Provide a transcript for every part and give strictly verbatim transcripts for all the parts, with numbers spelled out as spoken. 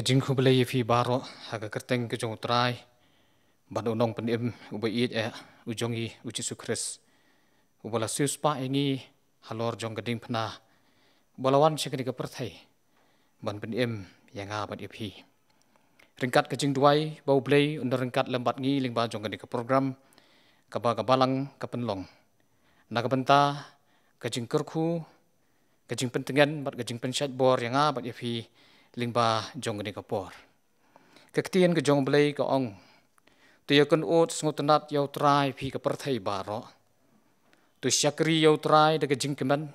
Jingkhublei ïa phi baroh ha ka kyrteng ka jong U Trai bad U Nongpynim uba ïeit eh, u jong ngi U Jisu Khrist, uba la siewspah ïa ngi halor jong ka diengphna, uba la wan sha kane ka pyrthei ban pynim ïa nga bad ïa phi. Ryngkat ka jingduwai ba U Blei un da ryngkat lem bad ngi lyngba jong kane ka program kaba ka Balang ka pynlong, na ka bynta ka jingkyrkhu, ka jingpyntngen bad ka jingpynshait bor ïa nga bad ïa phi lyngba jong kane ka por. Ka ktien ka jong U Blei ka ong: To ïakynad sngewtynnad ïa U Trai, phi ka pyrthei baroh. To shakri ïa U Trai da ka jingkmen.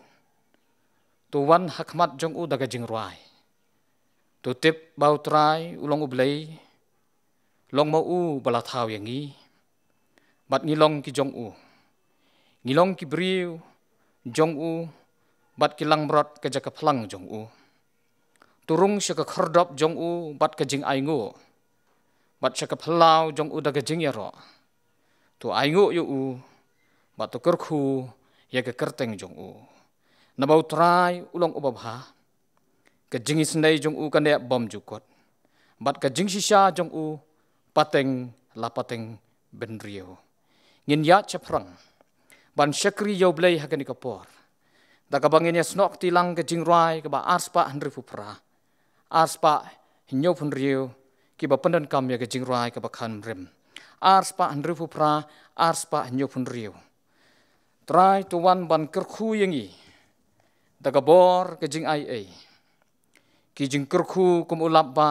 To wan ha khmat jong u da ka jingrwai. To tip ba U Trai u long U Blei. Long ma u ba la thaw ïa ngi, bad ngi long ki jong u. Ngi long ki briew jong u, bad ki langbrot ka jaka phlang jong u. To rung sha ka khordop jong u bad ka jingainguh, bad sha ka phyllaw jong u da ka jingïaroh. To ainguh ïa u, bad to kyrkhu ïa ka kyrteng jong u. Naba U Trai u long uba bha. Ka jingisynei jong u ka neh bymjukut, bad ka jingshisha jong u pateng la pateng bynriew. Ngin ïaid shaphrang ban shakri ïa U Blei ha kane ka por, da kaba ngin ïasnoh kti lang ka jingrwai kaba arspah hynriewphew phra, arspah hynñiewphew hynriew, kiba pyndonkam ïa ka jingrwai kaba kham rim. Arspah hynriewphew phra, arspah hynñiewphew hynriew. Trai, to wan ban kyrkhu ïa ngi da ka bor ka jingaiei. Ki jingkyrkhu kum u lap ba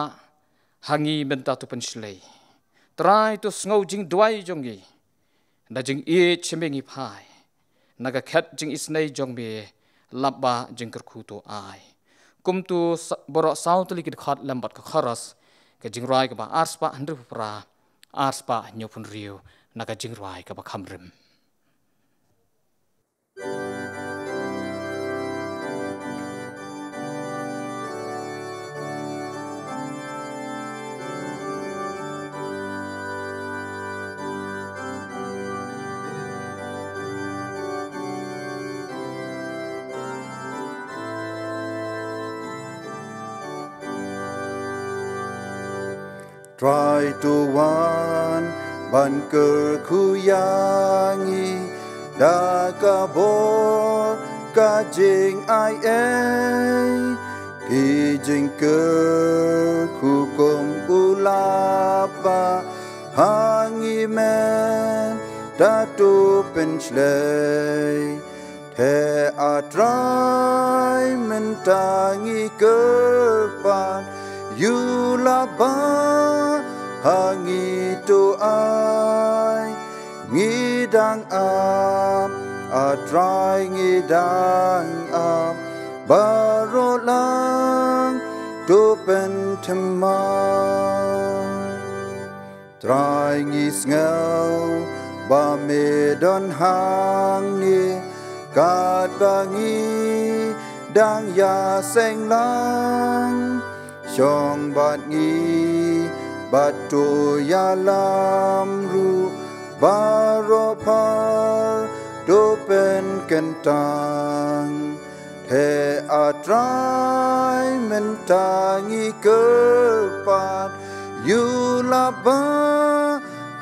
ha ngi mynta to pynshlei. Trai, to sngew jingduwai jong ngi da jingïeit sha me ngi phai. Na ka khet jingisynei jong me, lap ba jingkyrkhu to ai. Kumto sa-, baroh saw tylli ki dkhot lem bad ka chorus ka jingrwai kaba arspah hynriewphew phra, arspah hynñiewphew hynriew, na ka jingrwai kaba kham rim. Trai, to wan ban kyrkhu ïa ngi da ka bor ka jingaiei. Ki jingkyrkhu kum u lap ba ha ngi mynta to pynshlei. Te A Trai, mynta ngi kyrpad ïa u lap ba ha ngi to ai. Ngi dang ap, A Trai, ngi dang ap, baroh lang to pynthymmai. Trai, ngi sngew ba me don hangne, katba ngi dang ïaseng lang. Shong bad ngi, bad to ïalam ruh, baroh phar to pynkyntang. Te A Trai, mynta ngi kyrpad ïa u lap ba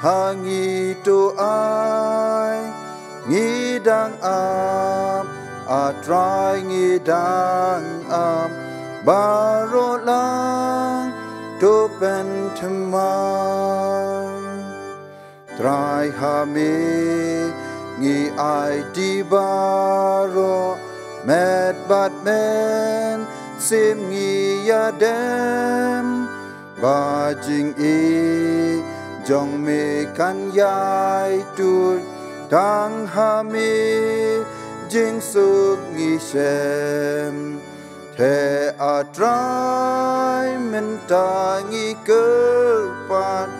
ha ngi to ai. Ngi dang ap, A Trai, ngi dang ap, baroh lang to pynthymmai. Trai, ha me ngi aiti baroh, met bad mynsiem ngi ïadem. Ba jingïeit jong me kan ïai tuid, tang ha me jingsuk ngi shem. Te A Trai, mynta ngi kyrpad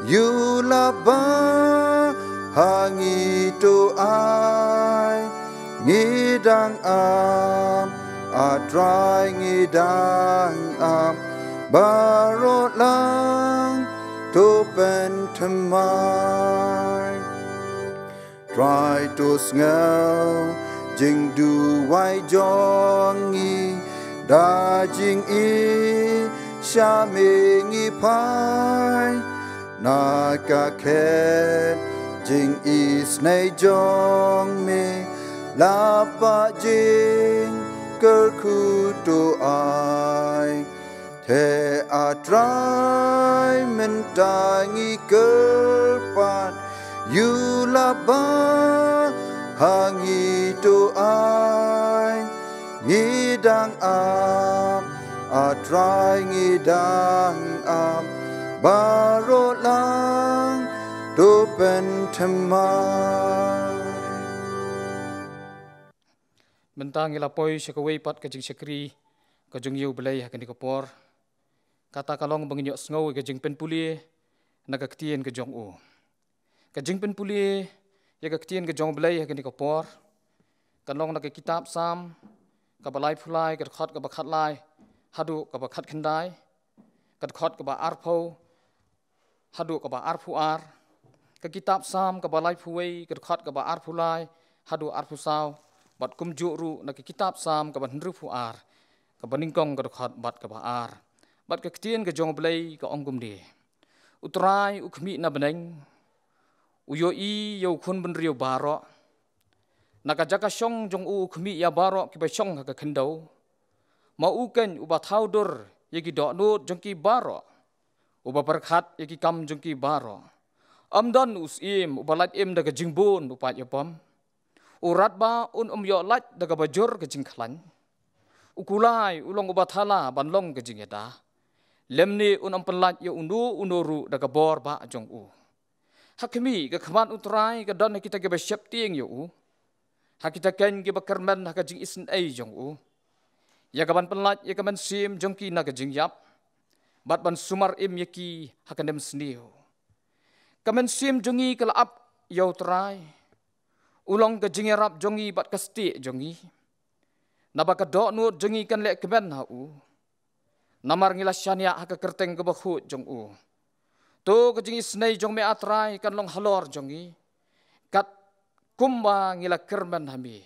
ïa u lap ba ha ngi to ai. Ngi dang ap, A Trai, ngi dang ap, baroh lang to pynthymmai. Trai, to sngew jingduwai jong ngi da jingïeit Sha me ngi phai na ka khet jingïeit jong me, la pajing kyrkhu to ai. Te A Trai mynta ngi kyrpad, ïoh la ba ha ngi to ai. Ngi dang ap, A Trai ngi dang ap, baroh lang to pynthymmai. Mynta ngi la poi sha kawei pat ka jingshakri ka jong ïa U Blei ha kane ka por. Kata ka long ba ngin ïohsngew ïa ka jingpynpule na ka ktien ka jong u. Ka jingpynpule ïa ka ktien ka jong U Blei ha kane ka por kan long na ka kitab Salm kaba laiphew lai, ka dkhot kaba khatlai haduh kaba khatkhyndai, ka dkhot kaba arphew haduh kaba arphew ar, ka kitab Salm kaba laiphew wei, ka dkhot kaba arphew lai haduh arphew saw, bad kumjuh ruh na ka kitab Salm kaba hynriewphew ar, kaba nyngkong ka dkhot bad kaba ar. Bad ka ktien ka jong U Blei ka ong kumne: U Trai u khmih na bneng, u ïohi ïa u khun bynriew baroh. Na ka jaka shong jong u u khmih ïa baroh kiba shong ha ka khyndew. Ma u keiñ uba thaw dur ïa ki dohnud jong ki baroh, uba pyrkhat ïa ki kam jong ki baroh. Ym don u syiem uba lait im da ka jingbun u paid ïapom. U radbah un ym ïoh lait da kaba jur ka jingkhlaiñ. U kulai u long uba thala ban long ka jingïada, lymne un ym pynlait ïa uno uno ruh da ka bor bah jong u. Ha khmih, ka khmat U Trai ka don ha kita kiba sheptieng ïa u, ha kita keiñ kiba kyrmen ha ka jingisynei jong u, ïa kaban pynlait ïa ka mynsiem jong ki na ka jingïap, bad ban sumar im ïa ki ha ka nemsniew. Ka mynsiem jong ngi ka la ap ïa U Trai, u long ka jingïarap jong ngi bad ka stieh jong ngi. Naba ka dohnud jong ngi kan leh kmen ha u, namar ngi la shaniah ha ka kyrteng kaba khuid jong u. To ka jingisynei jong me A Trai kan long halor jong ngi, katkum ba ngi la kyrmen ha me.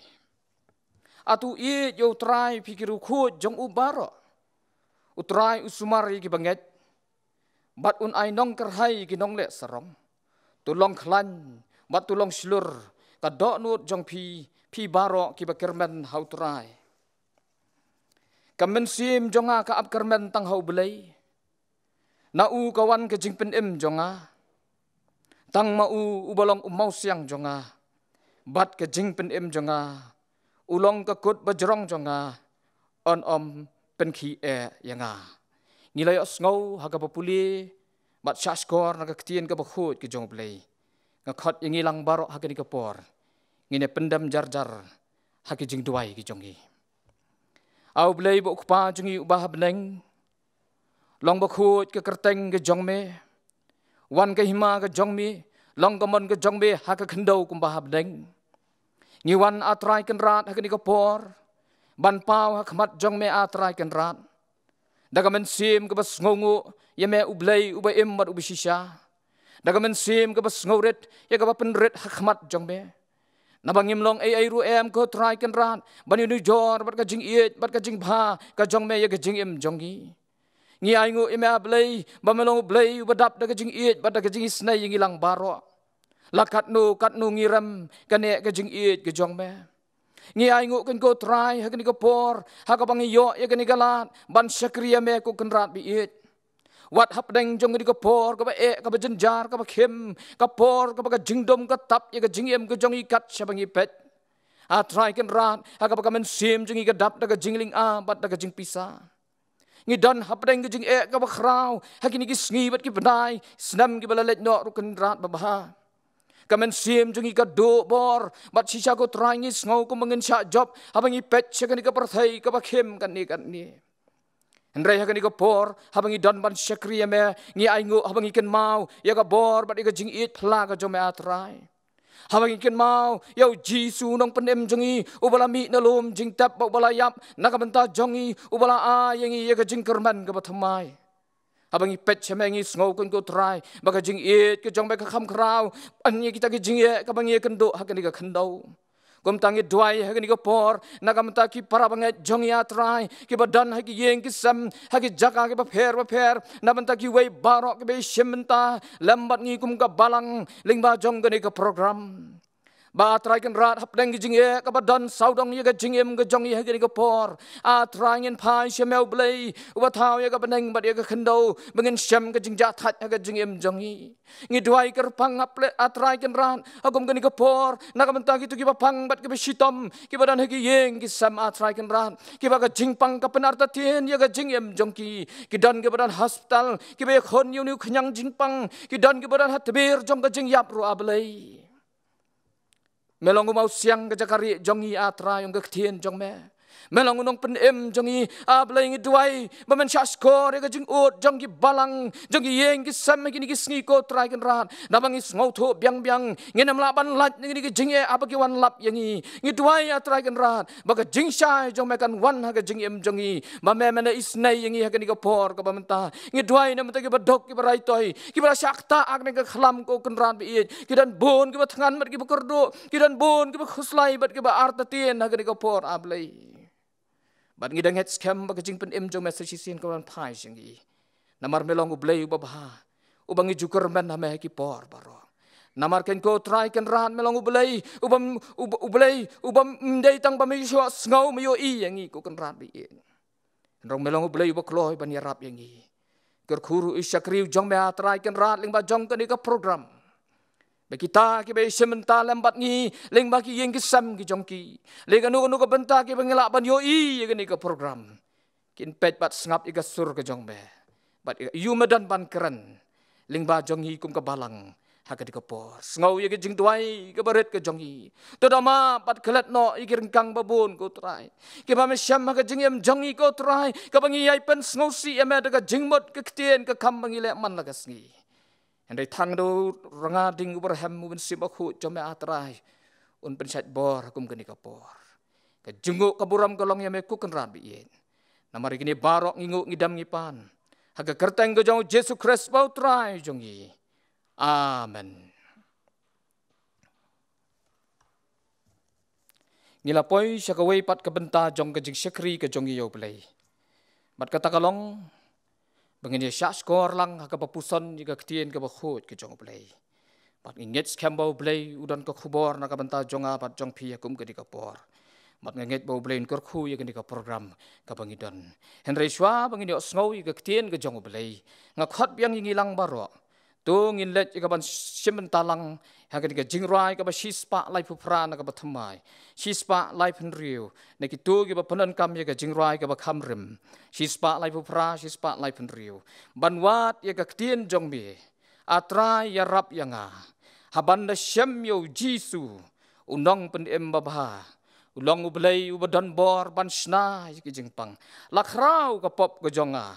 Hato ïeit ïa U Trai phi ki riewkhuid jong u baroh. U Trai u sumar ïa ki bangeit, bad un ai nongkyrhai ïa ki nongleh sarong. To long khlaiñ bad to long shlur ka dohnud jong phi, phi baroh kiba kyrmen ha U Trai. Ka mynsiem jong nga ka ap kyrmen tang ha U Blei. Na u ka wan ka jingpynim jong nga. Tang ma u uba long u mawsiang jong nga, bad ka jingpynim jong nga, u long ka kut bajrong jong nga, un ym pynkhih eh ïa nga. Ngi la ïohsngew ha kaba pule bad shahshkor na ka ktien kaba khuid ka jong U Blei. Nga khot ïa ngi lang baroh ha kane ka por, ngin ïa pyndem jar jar ha ki jingduwai ki jong ngi. A U Blei ba u Kpa jong ngi uba ha bneng, long bakhuid ka kyrteng ka jong me. Wan ka hima ka jong me, long ka mon ka jong me ha ka khyndew kumba ha bneng. Ngi wan A Trai Kynrad ha kane ka por ban paw ha khmat jong me A Trai Kynrad, da ka mynsiem kaba sngewnguh ïa me U Blei uba im bad uba shisha, da ka mynsiem kaba sngewrit ïa kaba pynrit ha khmat jong me. Naba ngim long ei ei ruh em ko Trai Kynrad ban ïanujor bad ka jingïeit bad ka jingbha ka jong me ïa ka jingim jong ngi. Ngi ainguh ïa me A Blei ba me long U Blei uba dap da ka jingïeit bad da ka jingisynei ïa ngi lang baroh. La katno katno ngi rem, kane ka jingïeit ka jong me. Ngi ainguh kein ko Trai ha kane ka por ha kaba ngi ïoh ïa kane ka lad ban shakri ïa me ko Kynrad ba ïeit. Wat hapdeng jong kane ka por kaba eh, kaba jynjar, kaba khim, ka por kaba ka jingdum ka tap ïa ka jingim ka jong ngi kat shaba ngi peit, A Trai Kynrad, ha kaba ka mynsiem jong ngi ka dap da ka jinglynga bad da ka jingpisa. Ngi don hapdeng ka jingeh kaba khraw ha kine ki sngi bad ki bnai snem kiba la leit noh ruh Kynrad babha. Ka mynsiem jong ngi ka duh bor bad shisha ko Trai ngi sngew kumba ngin shah jop haba ngi peit sha kane ka pyrthei kaba khim kane kane. Hynrei ha kane ka por haba ngi don ban shakri ïa me, ngi ainguh haba ngi kynmaw ïa ka bor bad ïa ka jingïeit phylla ka jong me A Trai. Haba ngi kynmaw ïa U Jisu Nongpynim jong ngi uba la mih na lum jingtep bad uba la ïap na ka bynta jong ngi, uba la ai ïa ngi ïa ka jingkyrmen kaba thymmai. Haba ngi peit sha me ngi sngew kein ko Trai ba ka jingïeit ka jong me ka kham khraw ban ïa kita ki jingeh kaba ngi ïakynduh ha kane ka khyndew. Kumta ngi duwai ha kane ka por na ka bynta ki para bangeit jong ngi, A Trai, kiba don ha ki ïing ki sem, ha ki jaka kiba pher bapher, na bynta kiwei baroh kiba ïashim bynta lem bad ngi kum ka balang lyngba jong kane ka program. Ba, A Trai Kynrad, hapdeng ka jingeh kaba don sawdong ïa ka jingim ka jong ngi ha kane ka por, A Trai, ngin phai sha me, U Blei uba thaw ïa ka bneng bad ïa ka khyndew, ba ngin shem ka jingjahthait ha ka jingim jong ngi. Ngi duwai kyrpang, A Trai Kynrad, ha kum kane ka por na ka bynta kito kiba pang bad kiba shitom, kiba don ha ki ïing ki sem, A Trai Kynrad, kiba ka jingpang ka pynartatien ïa ka jingim jong ki. Ki don kiba don hospital, kiba ïakhun ïa une u khñiang jingpang. Ki don kiba don ha tbir jong ka jingïap ruh, A Blei. Me long u mawsiang ka jaka rieh jong ngi, A Trai, ong ka ktien jong me. Me long u nongpynim jong ngi, A Blei. Ngi duwai ba men shahshkor ïa ka jingud jong ki balang, jong ki ïing ki sem ha kine ki sngi, ko Trai Kynrad. Naba ngi sngewthuh biang biang, ngin ym lah ban lait na kine ki jingeh haba ki wan lap ïa ngi. Ngi duwai, A Trai Kynrad, ba ka jingshai jong me kan wan ha ka jingim jong ngi. Ba me, men isynei ïa ngi ha kane ka por kaba mynta. Ngi duwai na bynta kiba duk, kiba raitoi, kiba la shah ktah ha kane ka khlam, ko Kynrad ba ïeit. Ki don bun kiba thngan bad kiba kyrduh, ki don bun kiba khuslai bad kiba artatien ha kane ka por, A Blei. Bad ngi da ngeit skhem ba ka jingpynim jong me sa shisien ka ban phai sha ngi. Namar me long U Blei uba bha, uba ngi ju kyrmen ha me ha ki por baroh. Namar keiñ, ko Trai Kynrad, me long U Blei uba, uba, U Blei uba ym dei tang ba me ïohsngew, me ïohi ïa ngi, ko Kynrad ba ïeit. Hynrei me long U Blei uba kloi ban ïarap ïa ngi. Kyrkhu ruh ïa i shakri u jong me, A Trai Kynrad, lyngba jong kane ka program. Ba kita kiba ïashim bynta lem bad ngi lyngba ki ïing ki sem ki jong ki, lei kano kano ka bynta kiba ngi lah ban ïohi ïa kane ka program, kin peit bad sngap ïa ka sur ka jong me, bad ïa u madan ban kren lyngba jong ngi kum ka balang ha kane ka por. Sngew ïa ka jingduwai kaba rit ka jong ngi. To da map bad klet noh ïa ki ryngkang ba bun, ko Trai, kiba me shem ha ka jingim jong ngi, ko Trai, kaba ngi ïai pynsngewsih ïa me da ka jingmut ka ktien ka kam ba ngi leh man la ka sngi. Hynrei tang da u ranga ding uba rhem, u Mynsiem Bakhuid jong me, A Trai, un pynshait bor ha kum kane ka por. Ka jingnguh ka burom ka long ïa me, ko Kynrad ba ïeit. Namar ïa kine baroh ngi nguh, ngi dem, ngi pan ha ka kyrteng ka jong U Jisu Khrist ba U Trai jong ngi. Amen. Ngi la poi sha kawei pat ka bynta jong ka jingshakri ka jong ngi ïa U Blei. Bad kata ka long ba ngin ïa shahshkor lang ha kaba puson ïa ka ktien kaba khuid ka jong U Blei. Bad ngi ngeit skhem ba U Blei u don ka khubor na ka bynta jong nga bad jong phi ha kum kane ka por. Bad nga ngeit ba U Blei un kyrkhu ïa kane ka program kaba ngi don. Hynrei shuwa ba ngin ïohsngew ïa ka ktien ka jong U Blei, nga khot biang ïa ngi lang baroh. To ngin leit ïa kaban shim bynta lang ha kane ka jingrwai kaba shispah laiphew phra na kaba thymmai, shispah laiphew hynriew, na kito kiba pyndonkam ïa ka jingrwai kaba kham rim. Shispah laiphew phra, shispah laiphew hynriew. Ban wad ïa ka ktien jong me, A Trai, ïarap ïa nga. Haban da shem ïa U Jisu, u nongpynim babha, u long U Blei uba don bor ban shna ïa ki jingpang. La khraw ka pop ka jong nga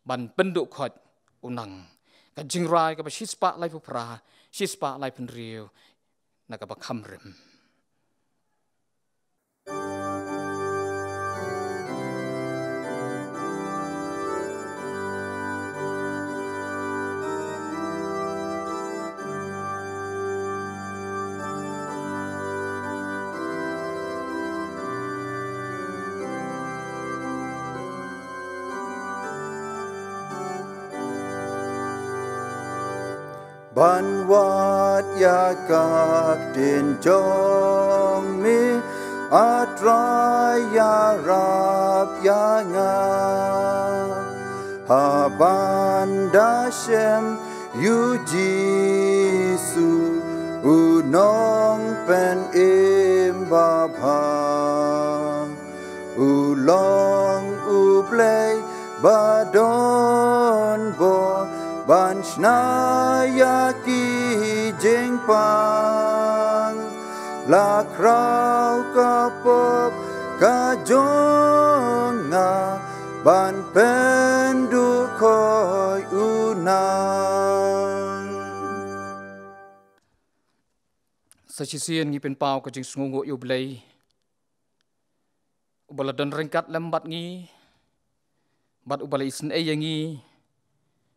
ban pynduh khoit u nang. Ka jingrwai kaba shispah laiphew phra, shispah laiphew hynriew, na kaba kham rim. Ban wad ïa ka ktien jong me, A Trai, ïarap ïa nga. Haban da shem ïa U Jisu, u nongpynim babha, u long U Blei ba don bor ban shna ïa ki jingpang. La khraw ka pop ka jong nga ban pynduh khoit u nang. Sa shisien ngi pynpaw ka jingsngewnguh ïa U Blei, uba la don ryngkat lem bad ngi, bad uba la isynei ïa ngi,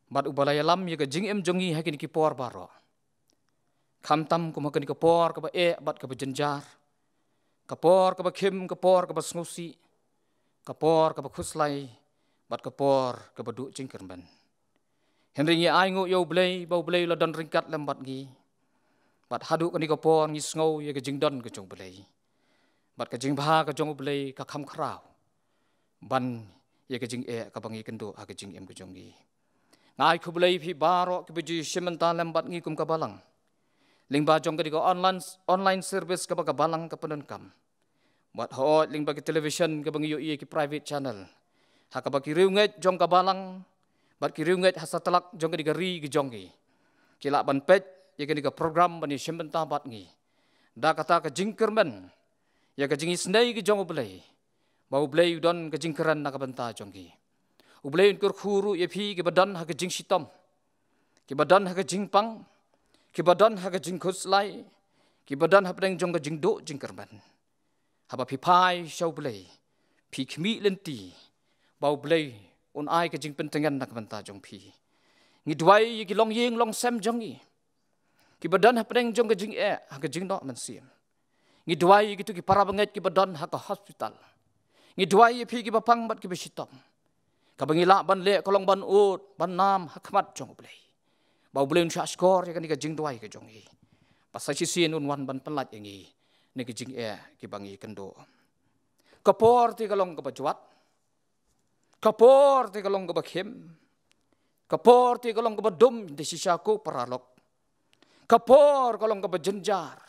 bad uba la ïalam ïa ka jingim jong ngi ha kine ki por baroh. Khamtam kum ha kane ka por kaba eh bad kaba jynjar, Ka por kaba khim, ka por kaba sngewsih, ka por kaba khuslai, bad ka por kaba duh jingkyrmen. Hynrei ngi ainguh ïa U Blei, ba U Blei u la don ryngkat lem bad ngi. Bad haduh kane ka por ngi sngew ïa ka jingdon ka jong U Blei. Bad ka jingbha ka jong U Blei ka kham khraw ban ïa ka jingeh kaba ngi kynduh ha ka jingim ka jong ngi. Nga ai khublei ïa phi baroh kiba ju shim bynta lem bad ngi kum ka balang lyngba jong kane ka online, online service kaba ka balang ka pyndonkam. Bad hooid lyngba ki television kaba ngi ïohi, ki private channel, ha kaba ki riewngeit jong ka balang bad ki riewngeit ha satlak jong kane ka ri ka jong ngi ki lah ban peit ïa kane ka program ban ïa shim bynta bad ngi. Da kata ka jingkyrmen ïa ka jingisynei ka jong U Blei, ba U Blei u don ka jingkren na ka bynta jong ngi. U Blei un kyrkhu ruh ïa phi kiba don ha ka jingshitom, kiba don ha ka jingpang, kiba don ha ka jingkhuslai, kiba don hapdeng jong ka jingduh jingkyrmen. Haba phi phai sha U Blei, phi khmih lynti ba U Blei un ai ka jingpyntngen na ka bynta jong phi. Ngi duwai ïa ki longïing longsem jong ngi kiba don hapdeng jong ka jingeh ha ka jingnoh mynsiem. Ngi duwai ïa kito ki para bangeit kiba don ha ka hospital. Ngi duwai ïa phi kiba pang bad kiba shitom, kaba ngi lah ban leh ka long ban ud ban nam ha khmat jong U Blei, ba U Blei un shahshkor ïa kane ka jingduwai ka jong ngi, ba sa shisien un wan ban pynlait ïa ngi na ki jingeh kiba ngi kynduh. Ka por te ka long kaba jwat, ka por te ka long kaba khim, ka por te ka long kaba dum da shisha ko paralok. Ka por ka long kaba jynjar,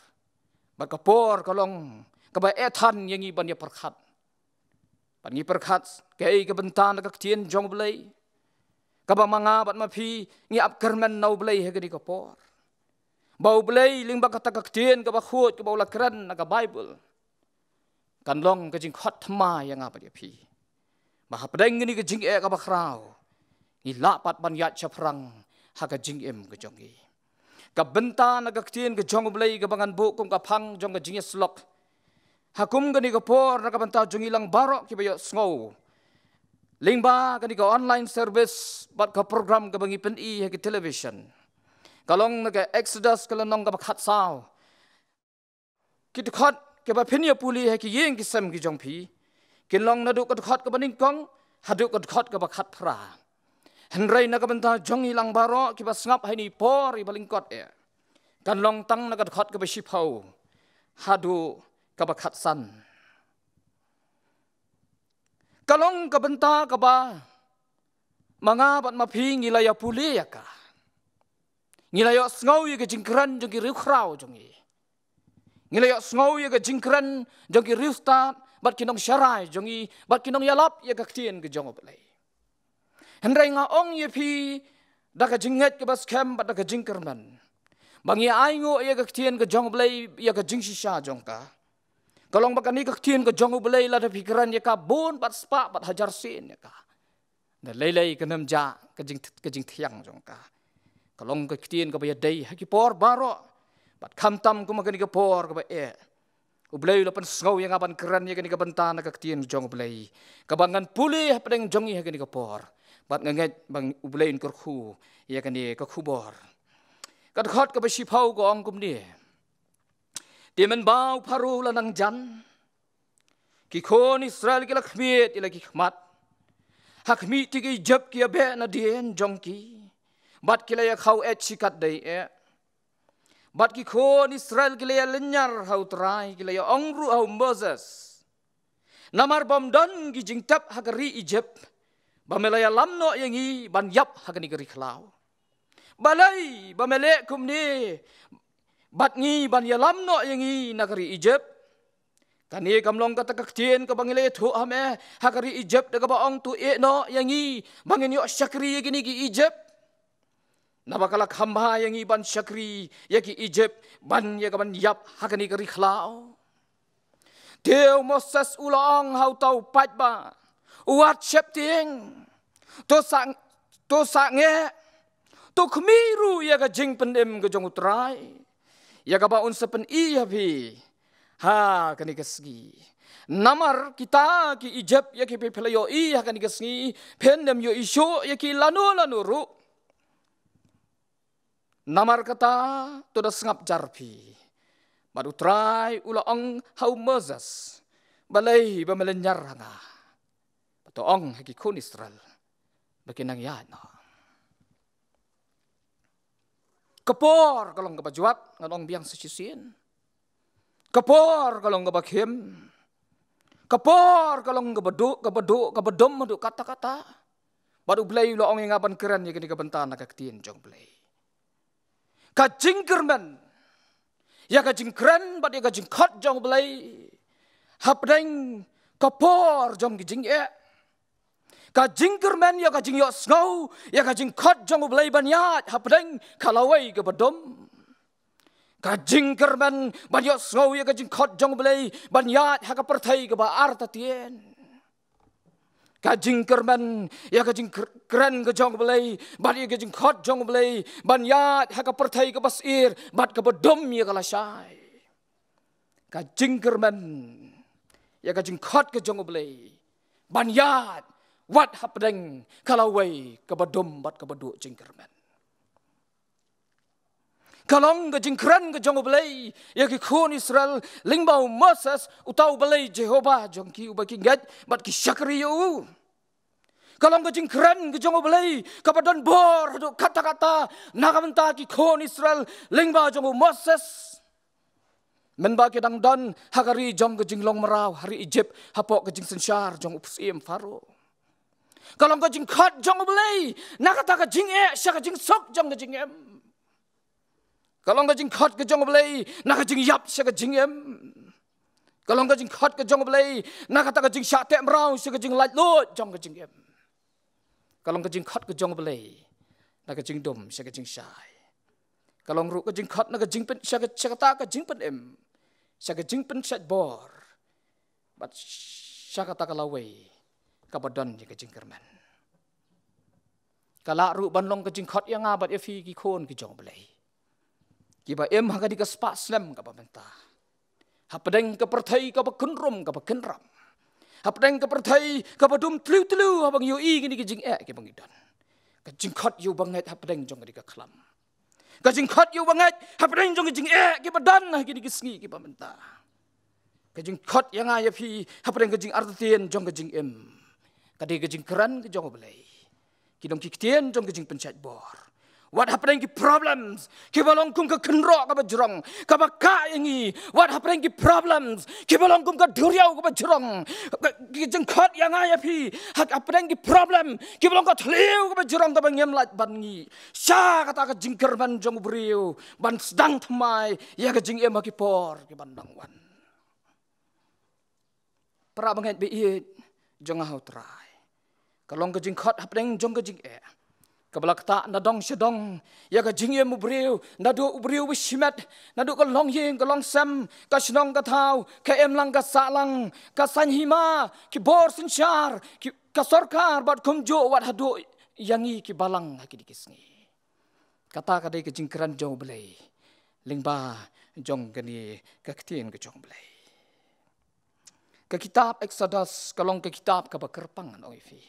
bad ka por ka long kaba eh than ïa ngi ban ïa pyrkhat. Bad ngi pyrkhat kaei ka bynta na ka ktien jong U Blei, kaba ma nga bad ma phi ngi ap kyrmen na U Blei ha kane ka por. Ba U Blei lyngba kata ka ktien kaba khuid kaba u la kren na ka Baibl kan long ka jingkhot thymmai ïa nga bad ïa phi, ba hapdeng kane ka jingeh kaba khraw ngi lah pat ban ïaid shaphrang ha ka jingim ka jong ngi. Ka bynta na ka ktien ka jong U Blei kaba ngan buh kum ka phang jong ka jingïasyllok ha kum kane ka por na ka bynta jong ngi lang baroh kiba ïohsngew lyngba kane ka online service bad ka program kaba ngi pyni ha ki television, ka long na ka Exodus ka lynnong kaba khatsaw. Ki dkhot kiba phin ïa pule ha ki ïing ki sem ki jong phi kin long naduh ka dkhot kaba nyngkong haduh ka dkhot kaba khatphra. Hynrei na ka bynta jong ngi lang baroh kiba sngap ha ine i por iba lyngkot eh, kan long tang na ka dkhot kaba shiphew haduh kaba khatsan. Ka long ka bynta kaba ma nga bad ma phi ngi la ïa pule ïa ka. Ngi la ïohsngew ïa ka jingkren jong ki riewkhraw jong ngi. Ngi la ïohsngew ïa ka jingkren jong ki riewstad bad ki nongsharai jong ngi bad ki nongïalap ïa ka ktien ka jong U Blei. Hynrei nga ong ïa phi da ka jingngeit kaba skhem bad da ka jingkyrmen, ba ngi ainguh ïa ka ktien ka jong U Blei ïa ka jingshisha jong ka. Ka long ba kane ka ktien ka jong U Blei lada phi kren ïa ka bun bad spah bad hajar sien ïa ka, da lei lei kan ym jah ka jing, ka jingthiang jong ka. Ka long ka ktien kaba ïadei ha ki por baroh, bad khamtam kum ha kane ka por kaba eh U Blei u la pynsngew ïa nga ban kren ïa kane ka bynta na ka ktien jong U Blei, kaba ngan pule hapdeng jong ngi ha kane ka por. Bad nga ngeit ba U Blei un kyrkhu ïa kane ka khubor. Ka dkhot kaba shiphew ka ong kumne: Te mynba u Pharaoh u la nang jan, ki khun Israel ki la khmied ïa la ki khmat ha khmih, te ki Ijipt ki ïa beh nadien jong ki, bad ki la ïa khaw eh shi katdei eh. Bad ki khun Israel ki la ïa lynñiar ha U Trai, ki la ïa ong ruh ha u Moses: Namar bym don ki jingtep ha ka ri Ijipt, ba me la ïalam noh ïa ngi ban ïap ha kane ka ri khlaw. Balei ba me leh kumne bad ngi ban ïalam noh ïa ngi na ka ri Ijipt? Kane kam long kata ka ktien kaba ngi la ïathuh ha me ha ka ri Ijipt, da kaba ong: To ïeh noh ïa ngi ba ngin ïoh shakri ïa kine ki Ijipt. Naba ka la kham bha ïa ngi ban shakri ïa ki Ijipt ban ïa ka ban ïap ha kane ka ri khlaw. Te u Moses u la ong ha uta u paidbah: Wat sheptieng, to sa, to sangeh, to khmih ruh ïa ka jingpynim ka jong U Trai, ïa kaba un sa pyni ha phi ha kane ka sngi. Namar kita ki Ijipt ïa kiba phi la ïohi ha kane ka sngi, phin ym ïohi shuh ïa ki lano lano ruh. Namar kata, to da sngap jar phi Bad U Trai u la ong ha u Moses, balei ba me lynñiar ha nga? Bad to ong ha ki khun Israel ba kin nang ïaid noh. Ka por ka long kaba jwat, ngan ong biang sa shisien. Ka por ka long kaba khim. Ka por ka long kaba duk, kaba duk, kaba dum haduh katta katta. Bad U Blei u la ong ïa nga ban kren ïa kane ka bynta na ka ktien jong U Blei. Ka jingkyrmen ïa ka jingkren bad ïa ka jingkhot jong U Blei hapdeng ka por jong ki jingeh. Ka jingkyrmen ïa ka jingïohsngew ïa ka jingkhot jong U Blei ban ïaid hapdeng ka lawei kaba dum. Ka jingkyrmen ban ïohsngew ïa ka jingkhot jong U Blei ban ïaid ha ka pyrthei kaba artatien. Ka jingkyrmen ïa ka jingkren ka jong U Blei bad ïa ka jingkhot jong U Blei ban ïaid ha ka pyrthei kaba syier bad kaba dum ïa ka lashai. Ka jingkyrmen ïa ka jingkhot ka jong U Blei ban ïaid wat hapdeng ka lawei kaba dum bad kaba duh jingkyrmen. Ka long ka jingkren ka jong U Blei ïa ki khun Israel lyngba u Moses, uta U Blei Jehobah jong ki uba ki ngeit bad ki shakri ïa u. Ka long ka jingkren ka jong U Blei kaba don bor haduh katta katta na ka bynta ki khun Israel lyngba jong u Moses. Mynba ki dang don ha ka ri jong ka jinglong mraw ha ri Egypt hapoh ka jingsynshar jong u syiem Pharaoh. Ka long ka jingkhot jong U Blei na kata ka jingeh sha ka jingsuk jong ka jingim. Ka long ka jingkhot ka jong U Blei na ka jingïap sha ka jingim. Ka long ka jingkhot ka jong U Blei na kata ka jingshah teh mraw sha ka jinglaitluid jong ka jingim. Ka long ka jingkhot ka jong U Blei na ka jingdum sha ka jingshai. Ka long ruh ka jingkhot na ka jingpyn sha ka, sha kata ka jingpynim, sha ka jingpynshait bor bad sha kata ka lawei kaba don ïa ka jingkyrmen. Ka lah ruh ban long ka jingkhot ïa nga bad ïa phi ki khun ki jong U Blei kiba im ha kane ka spah snem kaba mynta. Hapdeng ka pyrthei kaba kynrum kaba kynram, hapdeng ka pyrthei kaba dum tliw tliw haba ngi ïohi kine ki jingeh kiba ngi don, ka jingkhot ïa u bangeit hapdeng jong kane ka khlam. Ka jingkhot ïa u bangeit hapdeng jong ka jingeh kiba don ha kine ki sngi kiba mynta. Ka jingkhot ïa nga ïa phi hapdeng ka jingartatien jong ka jingim. Ka dei ka jingkren ka jong U Blei. Ki long ki ktien jong ka jingpynshait bor. Wat hapdeng ki problems kiba long kum ka kynroh kaba jrong kaba kah ïa ngi. Wat hapdeng ki problems kiba long kum ka duriaw kaba jrong. Ka, ki jingkhot ïa nga ïa phi ha, hapdeng ki problem kiba long ka thliew kaba jrong kaba ngim lah ban ngi. Sha kata ka jingkyrmen jong u briew ban sdang thymmai ïa ka jingim ha ki por kiban dang wan. Para bangeit ba ïeit jong nga ha U Trai, ka long ka jingkhot hapdeng jong ka jingeh kaba la ktah na dong sha dong ïa ka jingim u briew, naduh u briew ba shimet, naduh ka longïing ka longsem, ka shnong ka thaw, ka imlang ka sahlang, ka saiñ hima, ki bor synshar, ki, ka sorkar bad kumjuh wat haduh ïa ngi ki balang ha kine ki sngi. Kata ka dei ka jingkren jong U Blei lyngba jong kane ka ktien ka jong U Blei. Ka kitab Exodus ka long ka kitab kaba kyrpang, ngan ong ïa phi.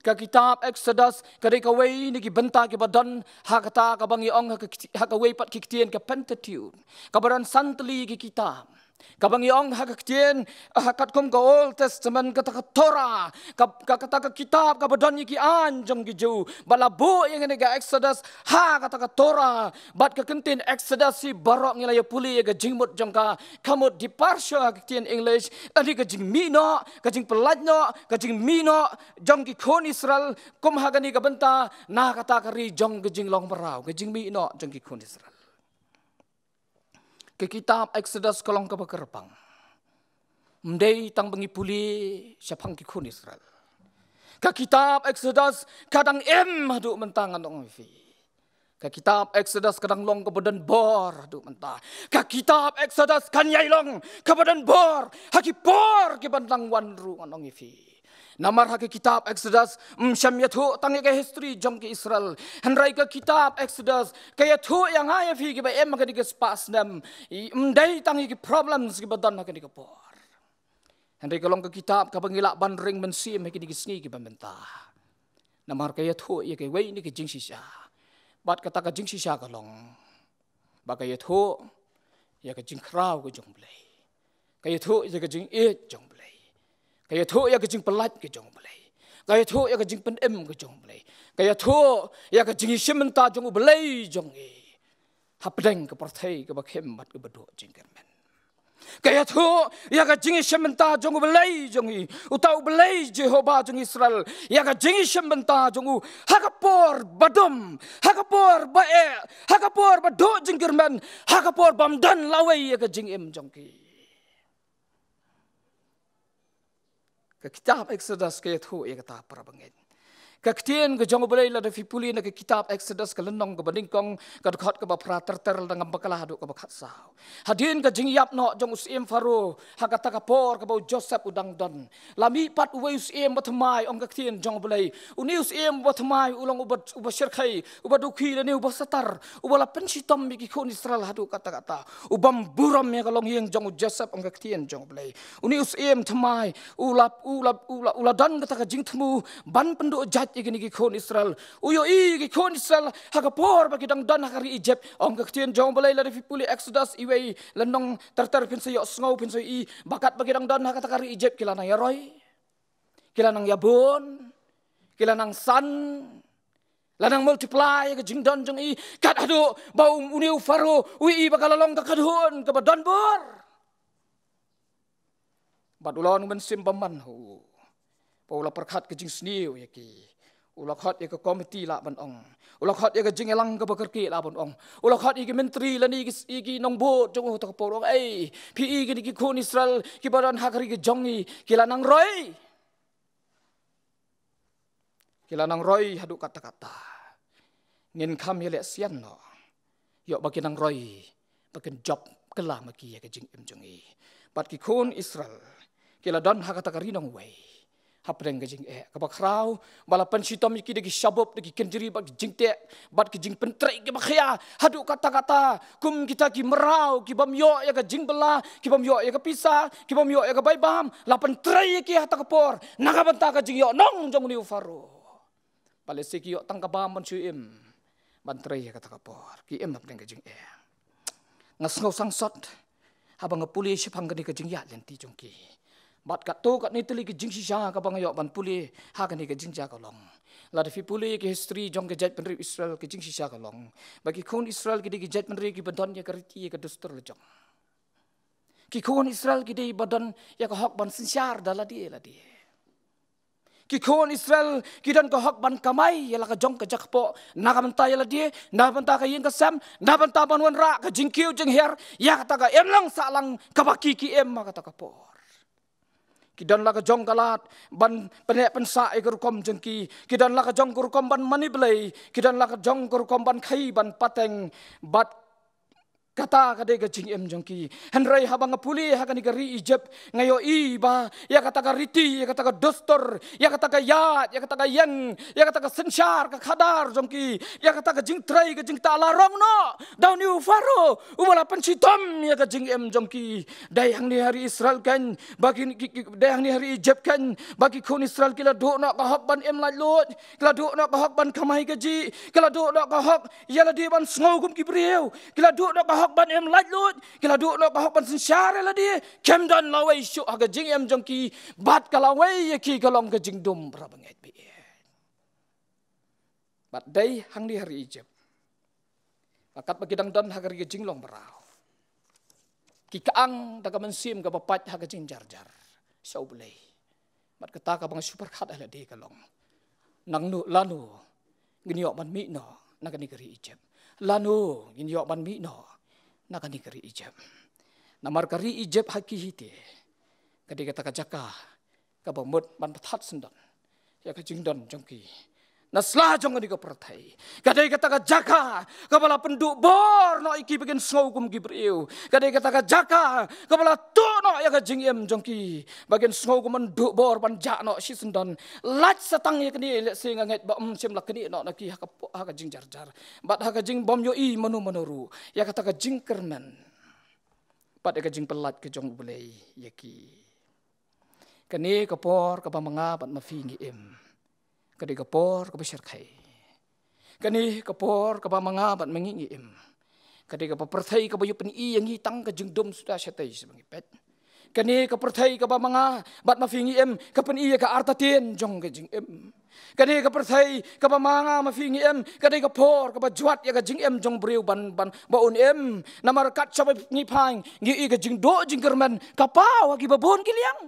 Ka kitab Exodus ka dei kawei na ki bynta kiba don ha kata kaba ngi ong ha ka kti-, ha kawei pat ki ktien ka Pentateuch, kaba don san tylli ki kitab. Kaba ngi ong ha ka ktien, ha katkum ka Old Testament, kata ka Torah, ka, ka, kata ka kitab kaba don ïa ki aiñ jong ki Jiw. Ba la buh ïa kane ka Exodus ha kata ka Torah. Bad ka ktien Exodus hi baroh ngi la ïa pule ïa ka jingmut jong ka, ka mut departure ha ka ktien English. Ani ka jingmih noh, ka jingpyllait noh, ka jingmih noh jong ki khun Israel kum ha kane ka bynta na kata ka ri jong ka jinglong mraw, ka jingmih noh jong ki khun Israel. Ka kitab Exodus ka long kaba kyrpang. Ym dei tang ba ngi pule shaphang ki khun Israel. Ka kitab Exodus ka dang im haduh mynta, ngan ong ïa phi. Ka kitab Exodus ka dang long kaba don bor haduh mynta. Ka kitab Exodus kan ïai long kaba don bor ha ki por kiban dang wan ruh, ngan ong ïa phi. Namar ha ka kitab Exodus ym shym ïathuh tang ïa ka history jong ki Israel. Hynrei ka kitab Exodus ka ïathuh ïa nga ïa phi kiba im ha kane ka spah snem, ym dei tang ïa ki problems kiba don ha kane ka por. Hynrei ka long ka kitab kaba ngi lah ban ring mynsiem ha kine ki sngi kiba mynta. Namar ka ïathuh ïa kawei na ka jingshisha. Bad kata ka jingshisha ka long ba ka ïathuh ïa ka jingkhraw ka jong U Blei. Ka ïathuh ïa ka jingïeit jong U Blei. Ka ïathuh ïa ka jingpyllait ka jong U Blei. Ka ïathuh ïa ka jingpynim ka jong U Blei. Ka ïathuh ïa ka jingïashim bynta jong U Blei jong i hapdeng ka pyrthei kaba khim bad kaba duh jingkyrmen. Ka ïathuh ïa ka jingïashim bynta jong U Blei jong i, uta U Blei Jehobah jong Israel, ïa ka jingïashim bynta jong u ha ka por ba dum, ha ka por ba eh, ha ka por ba duh jingkyrmen, ha ka por bym don lawei ïa ka jingim jong ki. Ka kitab Exodus ka ïathuh ïa kata, para bangeit. Ka ktien ka jong U Blei, lada phi pule na ka kitab Exodus ka lynnong kaba nyngkong, ka dkhot kaba phra ter ter, lada ngam bakla haduh kaba khatsaw. Hadien ka jingïap noh jong u syiem Pharaoh ha kata ka por kaba u Joseph u dang don, la mih pat uwei u syiem bathymmai, ong ka ktien jong U Blei. Une u syiem bathymmai u long uba, uba shyrkhei, uba dukhi lane uba satar, uba la pynshitom ïa ki khun Israel haduh katta katta, u bym burom ïa ka longïing jong u Joseph, ong ka ktien jong U Blei. Une u syiem thymmai u la, u la, u la, u la don kata ka jingthmu ban pynduh jait ïa kine ki khun Israel. U ïohi ïa ki khun Israel ha ka por ba ki dang don ha ka ri Egypt, ong ka ktien jong U Blei, lada phi pule Exodus iwei, lynnong ter ter, phin sa ïohsngew, phin sa ïohi ba katba ki dang don ha kata ka ri Egypt ki la nang ïaroi, ki la nang ïabun, ki la nang san, la nang multiply ïa ka jingdon jong i, kat haduh ba u, une u Pharaoh u ïohi ba ka la long ka khadhun kaba don bor. Bad u la wan u Mynsiem Bymman ha u, ba u la pyrkhat ka jingsniew ïa ki. U la khot ïa ka komiti lah ban ong, u la khot ïa ka jingïalang kaba kyrkieh lah ban ong, u la khot ïa ki myntri lane ïa ki, ïa ki nongbud jong u ha kata ka por, ong, ei, phi i kine ki khun Israel kiba don ha ka ri ka jong ngi, ki la nang roi. Ki la nang roi haduh katta katta. Ngin kham ïaleh sian noh, ïoh ba ki nang roi, ba kin jop kylla ma ki ïa ka jingim jong ngi. Bad ki khun Israel ki la don ha kata ka ri nongwei hapdeng ka jingeh kaba khraw, ba la pynshitom ïa ki da ki shabut, da ki kynjri, bad ki jingteh, bad ki jingpyntrei kiba khia haduh katta katta. Kum kita ki mraw ki bym ïoh ïa ka jingbylla, ki bym ïoh ïa ka pisa, ki bym ïoh ïa ka bai bam, la pyntrei ïa ki ha kata ka por na ka bynta ka jingïohnong jong une u Pharaoh. Balei? Lehse ki ïoh tang ka bam ban shu im, ban trei ha kata ka por. Ki im hapdeng ka jingeh. Nga sngew sangsot haba nga pule shaphang kane ka jingïaid lynti jong ki. Bad katto katne tylli ka jingshisha kaba nga ïoh ban pule ha kane ka jingjia ka long, lada phi pule ka history jong ka jaitbynriew Israel, ka jingshisha ka long ba ki khun Israel ki dei ka jaitbynriew kiba don ïa ka riti, ïa ka dustur la jong. Ki khun Israel ki dei ba don ïa ka hok ban synshar da lade lade. Ki khun Israel ki don ka hok ban kamai ïa la ka jong ka jaka kpoh, na ka bynta ïa lade, na ka bynta ka ïing ka sem, na ka bynta ban wanrah ka jingkiew jinghiar ïa kata ka imlang sahlang kaba ki, ki im ha kata ka por. Ki don la ka jong ka lad ban pynneh pynsah ïa ka rukom jong ki. Ki don la ka jong ka rukom ban mane Blei. Ki don la ka jong ka rukom ban khaïi ban pateng. Bad kata ka dei ka jingim jong ki. Hynrei haba nga pule ha kane ka ri Egypt, nga ïohi ba ïa kata ka riti, ïa kata ka dustur, ïa kata ka ïaid, ïa kata ka ïeng, ïa kata ka synshar ka khadar jong ki, ïa kata ka jingtrei ka jingktah la rong noh da une u Pharaoh uba la pynshitom ïa ka jingim jong ki. Dei hangne ha ri Israel kein ba ki, ki, ki, dei hangne ha ri Egypt kein ba ki khun Israel ki la duh noh ka hok ban im laitluid, ki la duh noh ka hok ban kamai kajih, ki la duh noh ka hok ïa lade ban sngew kum ki briew, ki la duh noh ka hok ban im laitluid, ki la duh noh ka hok ban synshar ïa lade. Kim don lawei shuh ha ka jingim jong ki. Bad ka lawei ïa ki ka long ka jingdum, para bangeit ba ïeit. Bad dei hangne ha ri Egypt, ba katba ki dang don ha ka ri ka jinglong mraw, ki kyang da ka mynsiem kaba pait ha ka jingjarjar sha U Blei. Bad kata kaba nga shu pyrkhat ha lade ka long, nangno, lano ngin ïoh ban mih noh na kane ka ri Egypt? Lano ngin ïoh ban mih noh na kane ka ri Egypt? Namar ka ri Egypt ha ki hi te ka dei kata ka jaka kaba mut ban pynthat syndon ïa ka jingdon jong ki na sla jong kane ka pyrthei. Ka dei kata ka jaka kaba la pynduh bor noh ïa ki ba kin sngew kum ki briew. Ka dei kata ka jaka kaba la tuh noh ïa ka jingim jong ki ba kin sngew kum ban duh bor ban jah noh shisyndon. Lait sa tang ïa kane, lehse nga ngeit ba ym shym la knieh noh na ki ha ka, ha ka jingjarjar bad ha ka jingbym ïohi mano mano ruh ïa kata ka jingkyrmen bad ïa ka jingpyllait ka jong U Blei ïa ki. Kane ka por kaba ma nga bad ma phi ngi im, ka dei ka por kaba shyrkhei. Kane ka por kaba ma nga bad ma ngi ngi im, Ka dei kaba pyrthei kaba ïoh pyni ïa ngi tang ka jingdum suda shatei sha ba ngi peit. Kane ka pyrthei kaba ma nga bad ma phi ngi im ka pyni ïa ka artatien jong ka jingim. Kane ka pyrthei kaba ma nga ma phi ngi im ka dei ka por kaba jwat ïa ka jingim jong briew ban ban ba un im. Namar kat shaba ngi phai ngi i ka jingduh jingkyrmen ka paw ha kiba bun ki liang.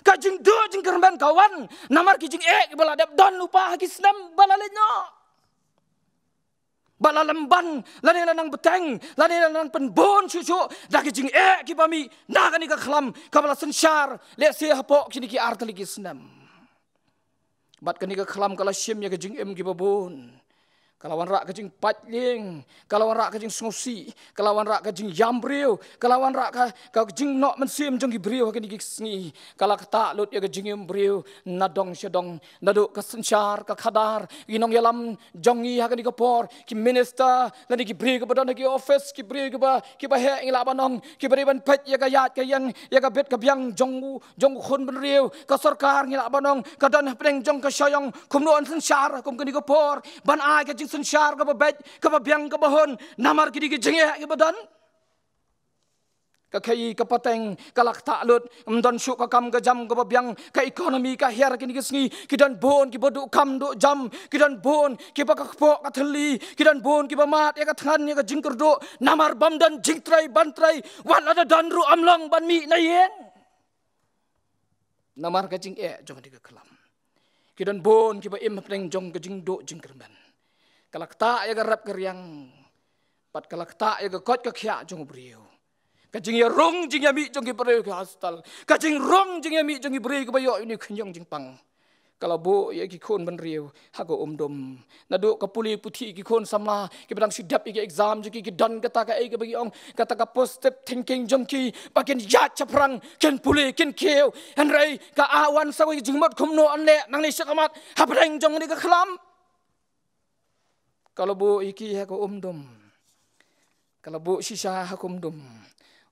Ka jingduh jingkyrmen ka wan namar ki jingeh kiba la dep don lypa ha ki snem ba la leit noh. Ba la lem ban lane la nang bteng lane la nang pynbun shuh shuh da ki jingeh kiba mih na kane ka khlam kaba la synshar lehse hapoh kine ki artylli ki snem. Bad kane ka khlam ka la shim ïa ka jingim kiba bun. Ka la wanrah ka jingpait lieng, ka la wanrah ka jingsngewsih, ka la wanrah ka jingïam briew, ka la wanrah ka, ka jingnoh mynsiem jong ki briew ha kine ki sngi. Ka la ktah lut ïa ka jingim briew na dong sha dong, naduh ka synshar, ka khadar, ki nongïalam jong ngi ha kane ka por, ki minister, lane ki briew kiba don ha ki office, ki briew kiba, kiba heh ngi lah ban ong, kiba dei ban peit ïa ka ïaid ka ïeng, ïa ka bit ka biang jong u, jong u khun bynriew, ka sorkar ngi lah ban ong, ka don hapdeng jong ka shyiong, kumno yn synshar, kum kane ka por, ban ai ka jingsynshar kaba beit, kaba biang kaba hun, namar kine ki jingeh kiba don. Ka khaïi ka pateng, ka la ktah lut, ym don shuh ka kam ka jam kaba biang, ka economy ka hiar kine ki sngi, ki don bun kiba duh kam duh jam, ki don bun kiba ka kpoh ka thylli, ki don bun kiba mad ïa ka thngan ïa ka jingkyrduh, namar bym don jingtrei ban trei, wat la da don ruh ym long ban mih na ïing. Namar ka jingeh jong kane ka khlam. Ki don bun kiba im hapdeng jong ka jingduh jingkyrmen. Ka la ktah ïa ka rep ka riang. Bad ka la ktah ïa ka koit ka khiah jong u briew. Ka jingïarung jingïamih jong ki briew ki hospital. Ka jingrung jingïamih jong ki briew kiba ïoh ïa une u khñiong jingpang. Ka la buh ïa ki khun bynriew ha ka umdum. Naduh ka pule puthi ki khun samla kiba dang shu dep ïa ki exam jong ki, ki don kata kaei kaba ngi ong kata ka positive thinking jong ki ba kin ïaid shaphrang, kin pule, kin khiew. Hynrei ka ah wan sa kawei ka jingmut kumno yn leh nangne shakhmat hapdeng jong kane ka khlam. Ka la buh ïa ki ha ka umdum. Ka la buh shisha ha ka umdum.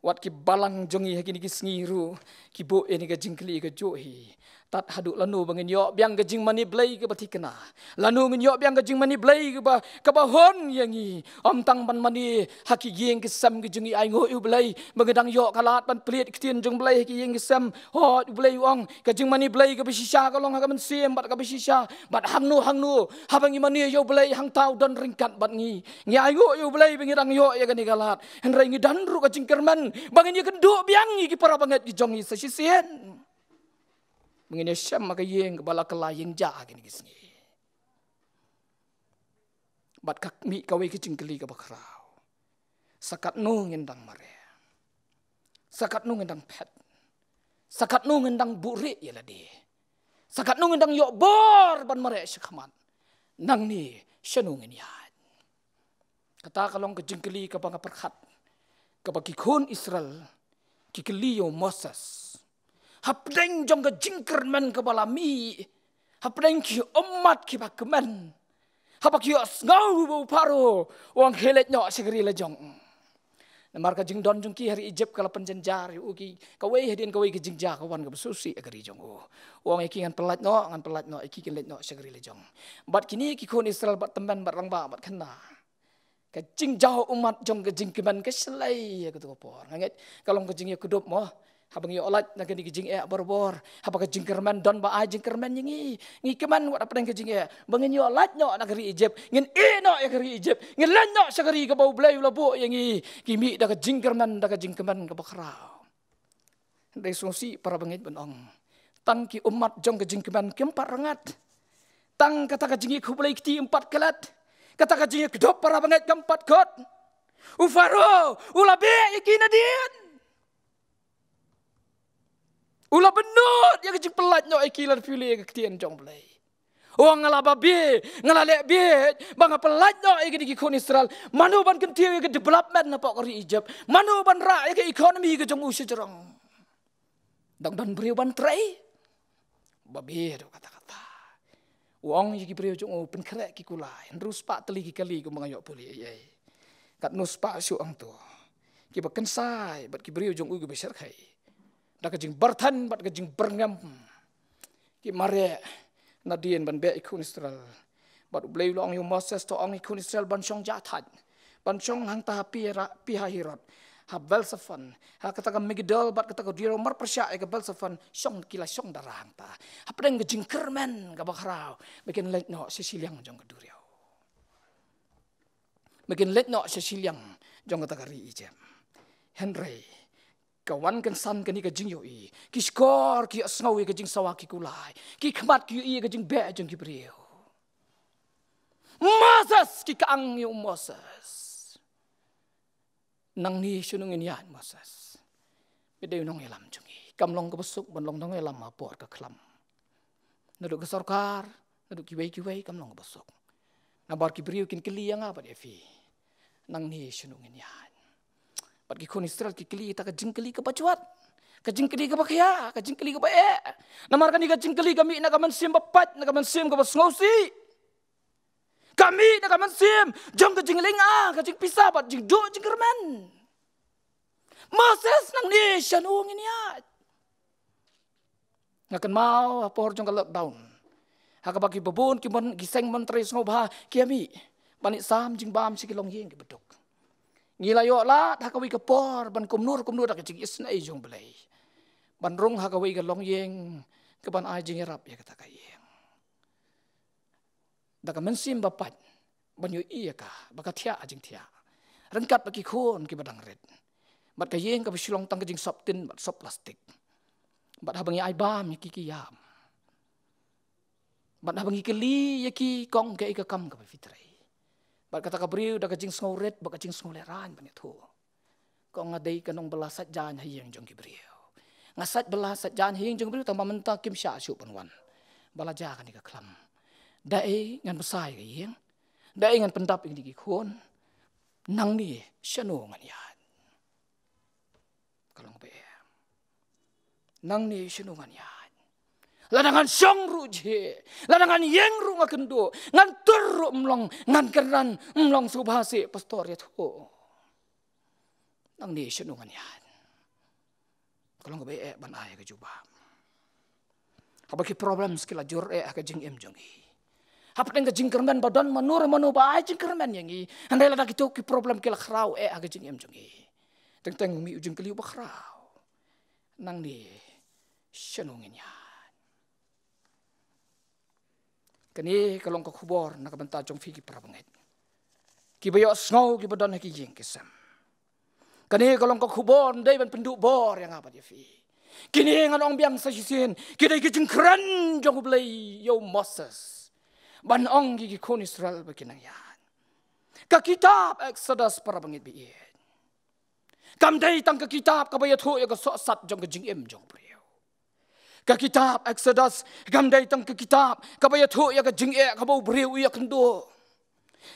Wat ki balang jong ngi ha kine ki sngi ruh ki buh ïa kane ka jingkylli kajuh hi. Tad haduh lano ba ngin ïoh biang ka jingmane Blei kaba thikna? Lano ngin ïoh biang ka jingmane Blei kaba, kaba hun ïa ngi? Ym tang ban mane ha ki ïing ki sem ki jong ngi, ainguh ïa u Blei ba ngi dang ïoh ka lad ban plied ktien jong u Blei ha ki ïing ki sem. Hooid, u Blei u ong ka jingmane Blei kaba shisha ka long ha ka mynsiem bad kaba shisha. Bad hangno hangno haba ngi mane ïa u Blei hangta u don ryngkat bad ngi. Ngi ainguh ïa u Blei ba ngi dang ïoh ïa kane ka lad. Hynrei ngi don ruh ka jingkyrmen ba ngin ïakynduh biang ïa ki para bangeit ki jong ngi sa shisien. Ba ngin ïashem ha ka ïing kaba la kylla ïing ja ha kine ki sngi. Bad ka mih kawei ka jingkylli kaba khraw. Sa katno ngin dang mareh? Sa katno ngin dang phet? Sa katno ngin dang buhrieh ïa lade? Sa katno ngin dang ïoh bor ban mareh shakhmat? Nangne shano ngin ïaid? Kata ka long ka jingkylli kaba nga pyrkhat, kaba ki khun Israel ki kylli ïa u Moses. Hapdeng jong ka jingkyrmen kaba la mih, hapdeng ki ummat kiba kmen, haba ki ïohsngew ba u Pharaoh u ong, khie leit noh sha ka ri la jong. Namar ka jingdon jong ki ha ri Egypt ka la pynjynjar ïa u, ki kawei hadien kawei ka jingjia ka wan kaba sngewsih ha ka ri jong u. U ong ïa ki, ngan pynlait noh, ngan pynlait noh, ïa ki kin leit noh sha ka ri la jong. Bad kine ki khun Israel bad tymmen bad rangbah bad khynnah, ka jingjaw ummat jong ka jingkmen ka shlei ha kato ka por. Nga ngeit ka long ka jingïakdup mo. Haba ngi ïoh lait na kane ka jingeh barabor, haba ka jingkyrmen don ba ai jingkyrmen ïa ngi, ngi kmen wat hapdeng ka jingeh ba ngin ïoh lait noh na ka ri Egypt, ngin ïeh noh ïa ka ri Egypt, ngin leit noh sha ka ri kaba u Blei u la buh ïa ngi. Ki mih da ka jingkyrmen, da ka jingkmen kaba khraw. Hynrei sngewsih para bangeit ban ong, tang ki ummat jong ka jingkmen kim pat rngat. Tang kata ka jingïakhublei kti ym pat klet. Kata ka jingïakdup para bangeit kam pat kut. U Pharaoh u la beh ïa ki nadien. U la bynnud ïa ka jingpynlait noh ïa ki lada phi leh ïa ka ktien jong u Blei. U ong, nga la babe, nga la leh bieit ba nga pynlait noh ïa kine ki khun Israel. Mano ban kyntiew ïa ka development napoh ka ri Egypt? Mano ban rah ïa ka economy ka jong u sha jrong? Dang don briew ban trei? Babe haduh katta katta. U ong ïa ki briew jong u, pynkhreh ki kulai, hynriew spah tylli ki kali kumba nga ïoh pule ïa. Katno spah shuh hangto? Kiba kynsai bad ki briew jong u kiba shyrkhei, da ka jingbyrthan bad ka jingbyrngem, ki mareh nadien ban beh ïa ki khun Israel. Bad U Blei u la ong ïa u Moses, to ong ïa ki khun Israel ban shong jahthait, ban shong hangta ha Pi-, Pi-, Pi-Hahiroth, ha Baal-zephon, ha kata ka Migdol bad kata ka duriaw marpyrshah ïa ka Baal-zephon, shong, ki la shong dara hangta. Hapdeng ka jingkyrmen kaba khraw, ba kin leit noh sha shiliang jong ka duriaw, ba kin leit noh sha shiliang jong kata ka ri Ijipt. Hynrei ka wan kynsan kane ka jingïohi, ki shkor ki ïohsngew ïa ka jingsawa ki kulai, ki khmat ki ïohi ïa ka jingbeh jong ki briew. Moses, ki kyang ïa u Moses. Nangne shano ngin ïaid Moses? Me dei u nongïalam jong ngi. Kam long kaba suk ban long nongïalam ha por ka khlam. Naduh ka sorkar, naduh kiwei kiwei kam long kaba suk. Namar ki briew kin kylli ïa nga bad ïa phi, nangne shano ngin ïaid? Bad ki khun Israel ki kylli ïa kata ka jingkylli kaba jwat, ka jingkylli kaba khia, ka jingkylli kaba eh. Namar kane ka jingkylli ka mih na ka mynsiem bapait, na ka mynsiem kaba sngewsih. Ka mih na ka mynsiem jong ka jinglynga, ka jingpisa bad jingduh jingkyrmen. Moses, nangne shano ngin ïaid? Nga kynmaw ha por jong ka lockdown, ha kaba ki babun ki mon-, ki seng montri sngewbha ki ïa mih ban ïasam jingbam sha ki longïing kiba duk. Ngi la ïoh lad ha kawei ka por ban kumno kumno da ka jingisynei jong U Blei, ban rung ha kawei ka longïing kaban ai jingïarap ïa kata ka ïing. Da ka mynsiem bapait ban ïohi ïa ka ba ka thiah ha jingthiah, ryngkat bad ki khun kiba dang rit, bad ka ïing kaba shu long tang ka jingsop tin bad sop plastik. Bad haba ngi ai bam ïa ki, ki ïam. Bad haba ngi kylli ïa ki, kong, kaei ka kam kaba phi trei? Bad kata ka briew da ka jingsngewrit bad ka jingsngewlehraiñ ban ïathuh, kong, nga dei ka nongbylla sait jaiñ ha ïing jong ki briew. Nga sait bylla sait jaiñ ha ïing jong ki briew, tangba mynta kim shah shuh ban wan. Ba la jia kane ka khlam, da ei ngan bsa ïa ka ïing? Da ei ngan pyndap ïa kine ki khun? Nangne shano ngan ïaid? Ka long ba eh. Nangne shano ngan ïaid? Lada ngan shong ruh jhieh, lada ngan ïeng ruh nga kynduh, ngan tur ruh ym long, ngan kynran ym long, sngewbha seh pastor ïathuh. Nangne shano ngan ïaid? Ka long kaba eh ban ai ka jubab. Haba ki problems ki la jur eh ha ka jingim jong ngi, hapdeng ka jingkyrmen ba don mano re mano ba ai jingkyrmen ïa ngi, hynrei lada kito ki problem ki la khraw eh ha ka jingim jong ngi, teng teng u mih u jingkylli uba khraw: Nangne shano ngin ïaid? Kane ka long ka khubor na ka bynta jong phi ki para bangeit kiba ïohsngew, kiba don ha ki ïing ki sem. Kane ka long ka khubor ym dei ban pynduh bor ïa nga bad ïa phi. Kine, ngan ong biang sa shisien, ki dei ki jingkren jong U Blei ïa u Moses ban ong ïa ki khun Israel ba kin nang ïaid. Ka kitab Exodus, para bangeit ba ïeit, kam dei tang ka kitab kaba ïathuh ïa ka sohsat jong ka jingim jong u briew. Ka kitab Exodus kam dei tang ka kitab kaba ïathuh ïa ka jingeh kaba u briew u ïakynduh.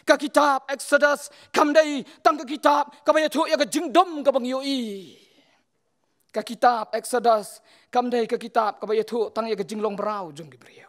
Ka kitab Exodus kam dei tang ka kitab kaba ïathuh ïa ka jingdum kaba ngi ïohi. Ka kitab Exodus kam dei ka kitab kaba ïathuh tang ïa ka jinglong mraw jong ki briew.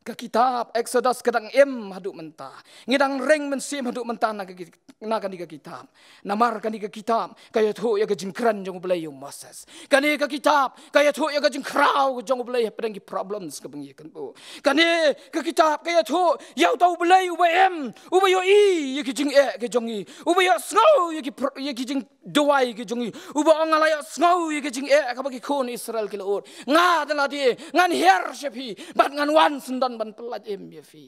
Ka kitab Exodus ka dang im haduh mynta. Ngi dang ring mynsiem haduh mynta na ka ki-, na kane ka kitab. Namar kane ka kitab ka ïathuh ïa ka jingkren jong U Blei ïa u Moses. Kane ka kitab ka ïathuh ïa ka jingkhraw jong U Blei hapdeng ki problems kaba ngi ïakynduh. Kane ka kitab ka ïathuh ïa uta U Blei uba im, uba ïohi ïa ki jingeh ki jong ngi, uba ïohsngew ïa ki pro-, ïa ki jing duwai ki jong ngi, uba ong, nga la ïohsngew ïa ka jingeh kaba ki khun Israel ki la ud. Nga da lade ngan hiar sha phi bad ngan wan syndon ban pyllait im ïa phi.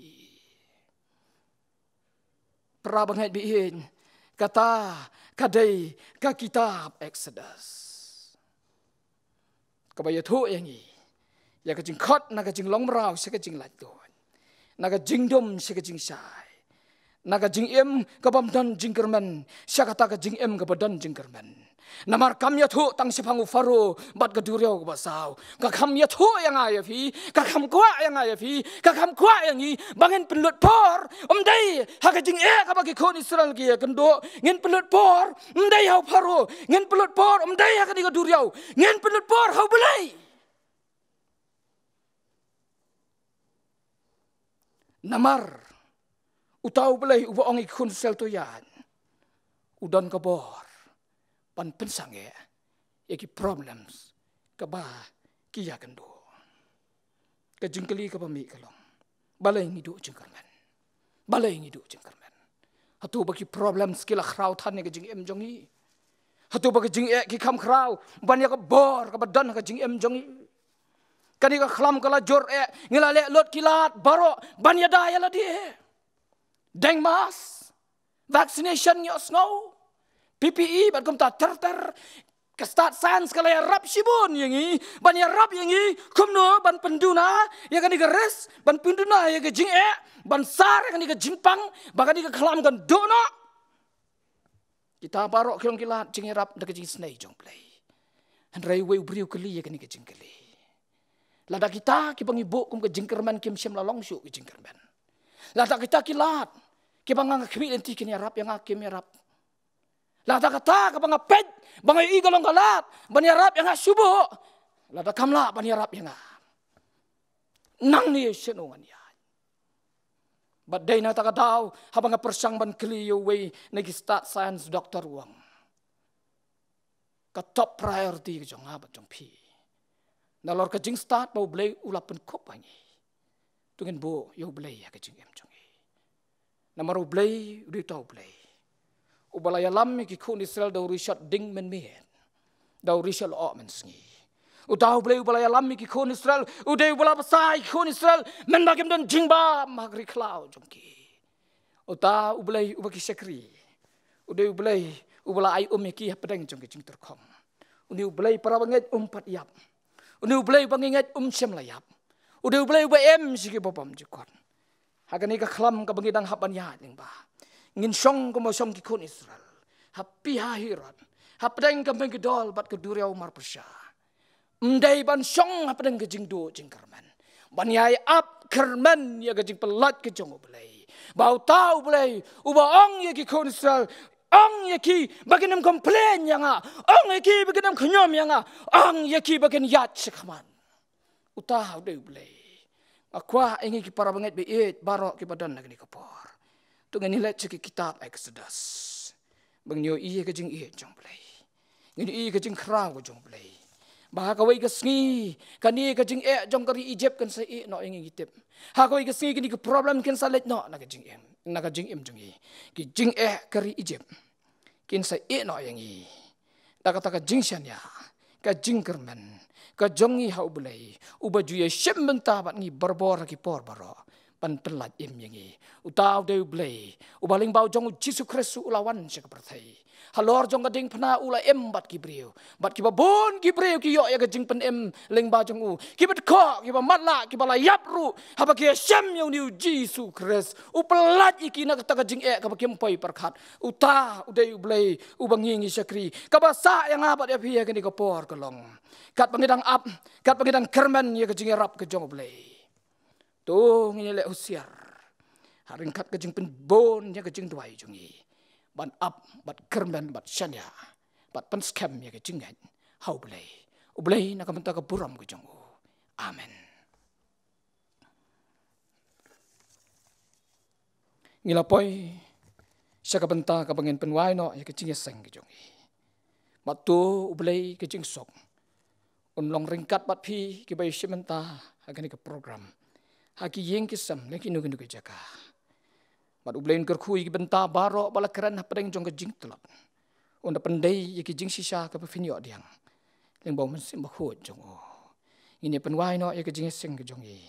Para bangeit ba ïeit, kata ka dei ka kitab Exodus kaba ïathuh ïa ngi ïa ka jingkhot na ka jinglong mraw sha ka jinglaitluid, na ka jingdum sha ka jingshai, na ka jingim kabym don jingkyrmen sha kata ka jingim kaba don jingkyrmen. Namar kam ïathuh tang shaphang u Pharaoh bad ka duriaw kaba saw. Ka kham ïathuh ïa nga ïa phi, ka kham kwah ïa nga ïa phi, ka kham kwah ïa ngi ba ngin pynlut por ym dei ha ka jingeh kaba ki khun Israel ki ïakynduh. Ngin pynlut por ym dei ha u Pharaoh, ngin pynlut por ym dei ha kane ka duriaw, ngin pynlut por ha U Blei. Namar uta U Blei uba ong ïa ki khun Israel to ïaid, u don ka bor ban pynsangeh ïa ki problems kaba ki ïakynduh. Ka jingkylli kaba mih ka long, Balei ngi duh jingkyrmen? Balei ngi duh jingkyrmen? Hato ba ki problems ki la khraw than ïa ka jingim jong ngi? Hato ba ka jingeh ki kham khraw ban ïa ka bor kaba don ha ka jingim jong ngi? Kane ka khlam ka la jur eh, ngi la leh lut ki lad baroh ban ïada ïa lade. Deng mask, vaccination, ïohsngew, P P E bad kumta ter ter. Ka stad science ka la ïarap shibun ïa ngi, ban ïarap ïa ngi kumno ban pynduna ïa kane ka risk, ban pynduna ïa ka jingeh, ban sar ïa kane ka jingpang, ba kane ka khlam kan duh noh. Kita baroh ki long ki lad jingïarap da ka jingisnei jong U Blei. Hynrei uwei u briew u kylli ïa kane ka jingkylli. Lada kita kiba ngi buh kum ka jingkyrmen kim shym la long shuh ka jingkyrmen, lada kita ki lad kiba nga khmih lynti kin ïarap ïa nga kim ïarap, lada kata kaba nga peit ba nga ïohi ka long ka lad ban ïarap ïa nga shu buh, lada kam lah ban ïarap ïa nga, nangne shano ngan ïaid? Bad dei na kata ka daw haba nga pyrshang ban kylli ïa uwei na ki stad science, doktor, u ong, ka top priority ka jong nga bad jong phi, nalor ka jingstad ba U Blei u la pynkup ha ngi, to ngin buh ïa U Blei ha ka jingim jong ngi. Namar U Blei u dei uta U Blei uba la ïalam ïa ki khun Israel da u rishot ding mynmiet, da u rishot lyoh mynsngi. Uta U Blei uba la ïalam ïa ki khun Israel u dei uba la bsa ïa ki khun Israel mynba kim don jingbam ha ka ri khlaw jong ki. Uta U Blei uba ki shakri u dei U Blei uba la ai um ïa ki hapdeng jong ka jingtyrkhong. Une U Blei, para bangeit, um pat ïap. Une U Blei ba ngi ngeit um shym la ïap. U dei U Blei uba em sha ki babymjukut. Ha kane ka khlam kaba ngi dang hap ban ïaid lyngba, ngin shong kumba shong ki khun Israel ha Pi Hahiroth, hapdeng ka Megidol bad ka duriaw marpyrshah. Ym dei ban shong hapdeng ka jingduh jingkyrmen, ban ïai ap kyrmen ïa ka jingpyllait ka jong U Blei. Ba uta U Blei uba ong ïa ki khun Israel, ong ïa ki ba kin ym complain ïa nga, ong ïa ki ba kin ym khñium ïa nga, ong ïa ki ba kin ïaid shakhmat. Uta u dei U Blei. Nga kwah ïa ngi ki para bangeit ba ïeit baroh kiba don ha kane ka por, to ngin ïaleit sha ki kitab Exodus ba ngin ïohi ïa ka jingïeit jong U Blei, ngin ïohi ïa ka jingkhraw ka jong U Blei. Ba ha kawei ka sngi kane ka jingeh jong ka ri Egypt kan sa ïeh noh ïa ngi, ngi tip. Ha kawei ka sngi kine ki problem kin sa leit noh na ka jingim, na ka jingim jong ngi. Ki jingeh ka ri Egypt kin sa ïeh noh ïa ngi da kata ka jingshaniah, ka jingkyrmen ka jong ngi ha U Blei uba ju ïashim bynta bad ngi barabor ha ki por baroh ban pynlait im ïa ngi. Uta u dei U Blei uba lyngba u jong U Jisu Khrist u la wan sha ka pyrthei. Halor jong ka diengphna u la im bad ki briew, bad kiba bun ki briew ki ïoh ïa ka jingpynim lyngba jong u, kiba dkhot, kiba matlah, kiba la ïap ruh, haba ki ïashim ïa une U Jisu Khrist, u pyllait ïa ki na kata ka jingeh kaba kim poi pyrkhat. Uta u dei U Blei uba ngi ngi shakri. Kaba sah ïa nga bad ïa phi ha kane ka por ka long, katba ngi dang ap, katba ngi dang kyrmen ïa ka jingïarap ka jong U Blei, to ngin ïaleh husiar ha ryngkat ka jingpynbun ïa ka jingduwai jong ngi ban ap bad kyrmen bad shaniah bad pynskhem ïa ka jingngeit ha U Blei, U Blei na ka bynta ka burom ka jong u. Amen. Ngi la poi sha ka bynta kaba ngin pynwai noh ïa ka jingïaseng ka jong ngi. Bad to U Blei ka jingsuk un long ryngkat bad phi kiba ïashim bynta ha kane ka program, ha ki ïing ki sem, lane kino kino ki jaka. Bad U Blei un kyrkhu ïa ki bynta baroh ba la kren hapdeng jong ka jingtlot. Un da pyndei ïa ki jingshisha kaba phin ïoh pdiang lyngba U Mynsiem Bakhuid jong u. Ngin ïa pynwai noh ïa ka jingïaseng ka jong ngi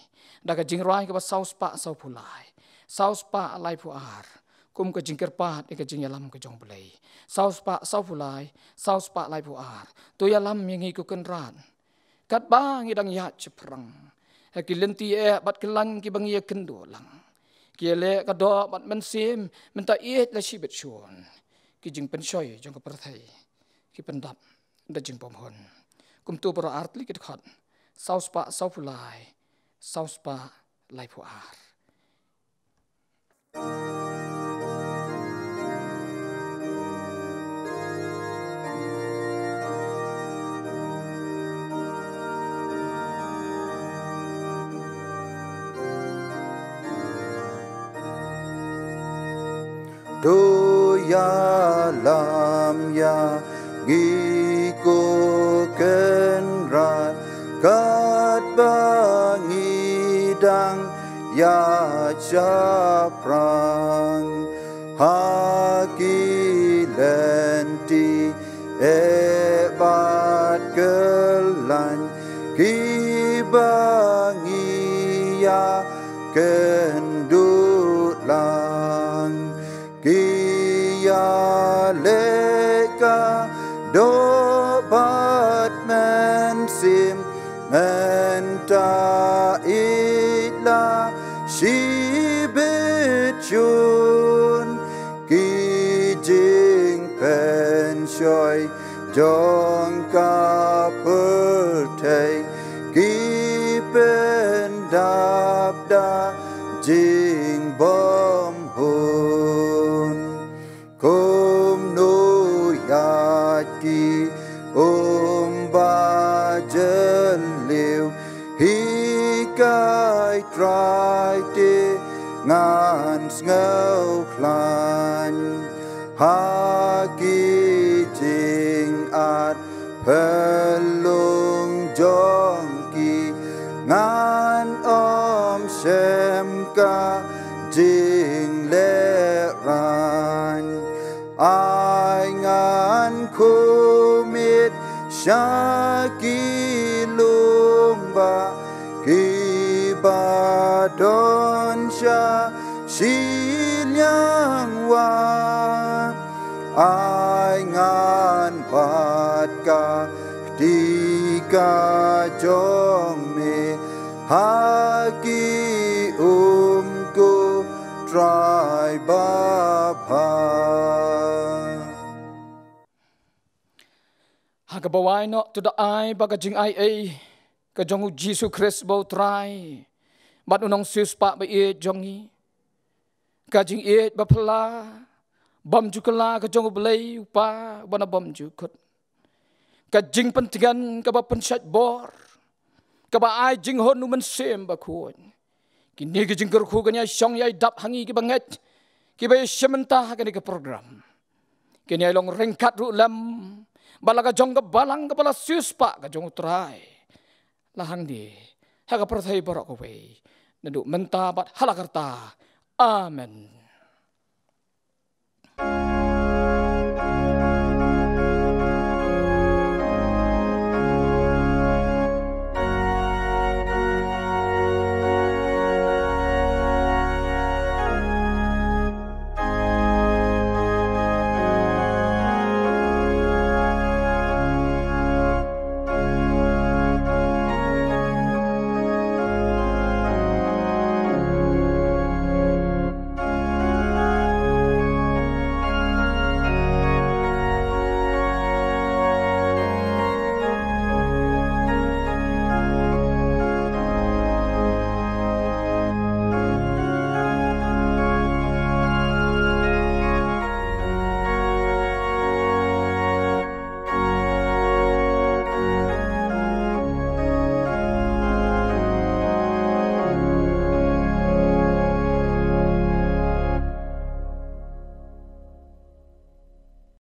da ka jingrwai kaba saw spah sawphew lai, saw spah laiphew ar, kum ka jingkyrpad ïa ka jingïalam ka jong U Blei. Saw spah sawphew lai, saw spah laiphew ar. To ïalam ïa ngi, ko Kynrad, katba ngi dang ïaid shaphrang ha ki lynti eh bad kyllaiñ kiba ngi ïakynduh lang. Ki ïaleh ka doh bad mynsiem, mynta ïeit la shibit shun. Ki jingpynshoi jong ka pyrthei ki pyndap da jingbymhun. Kumto baroh artylli ki dkhot, saw spah sawphew lai, saw spah laiphew ar. To ïalam ïa ngi, ko Kynrad, katba ngi dang ïa shaphrang ha ki lynti eh bad kyllaiñ kiba ngi ïa kynduh lang. Ki ïaleh ka doh bad mynsiem mynta ïa la shibit shun. Ki jingpynshoi jong ka pyrthei ki pyndap da jingbymhun. Kumno ïa ki um ba jylliew, hi kai Trai te ngan sngewkhlaiñ. Ha ki jingat pynlong jong ki ngan ym shem ka jinglehrain. Ai ngan khmih sha ki lum ba kiba don sha shiliang wah. Ai ngan bat ka kti ka jong me ha ki um, ko Trai babha. Ha kaba wai noh, to da ai ba ka jingaiei ka jong u Jisu Khrist ba u Trai bad u Nongsiewspah ba ïeit jong ngi, ka jingïeit ba phylla bymjukla ka jong u Blei u Kpa ba na bymjukut, ka jingpyntngen kaba pynshait bor, kaba ai jinghun u Mynsiem Bakhuid, kine ki jingkyrkhu kan ïai shong ïai dap ha ngi kiba ngeit, kiba ïashim bynta ha kane ka program. Kin ïai long ryngkat ruh lem bad la ka jong ka balang kaba la siewspah ka jong u Trai, la hangne ha ka pyrthei baroh kawei, naduh mynta bad hala karta. Amen.